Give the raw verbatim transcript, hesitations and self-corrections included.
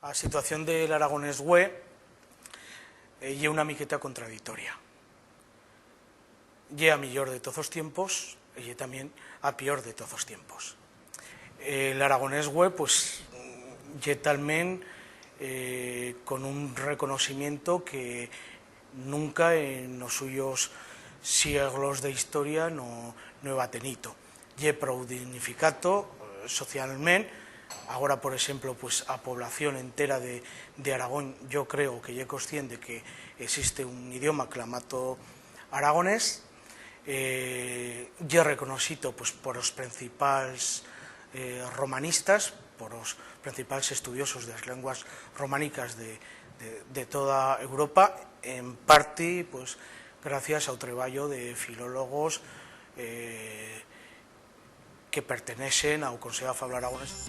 A situación de l'aragonés hue, eh, ye una miqueta contradictoria. Ye a millor de toz os tiempos e ye tamién a pior de toz os tiempos. Eh, l'aragonés hue, pues, ye talment, eh, con un reconoiximiento que nunca en os suyos sieglos de historia no, no heba tenito. Ye prou dignificato, eh, socialment. Agora, por exemplo, pues, a población entera de, de Aragón, yo creo que ye conscient de que existe un idioma clamato aragonés, eh, ye reconoixito, pues, por os principals, eh, romanistas, por os principals estudiosos de las lenguas romanicas de, de, de toda Europa, en parte, pues, gracias a o treballo de filólogos, eh, que perteneixen a o Consello de Fabla Aragonés.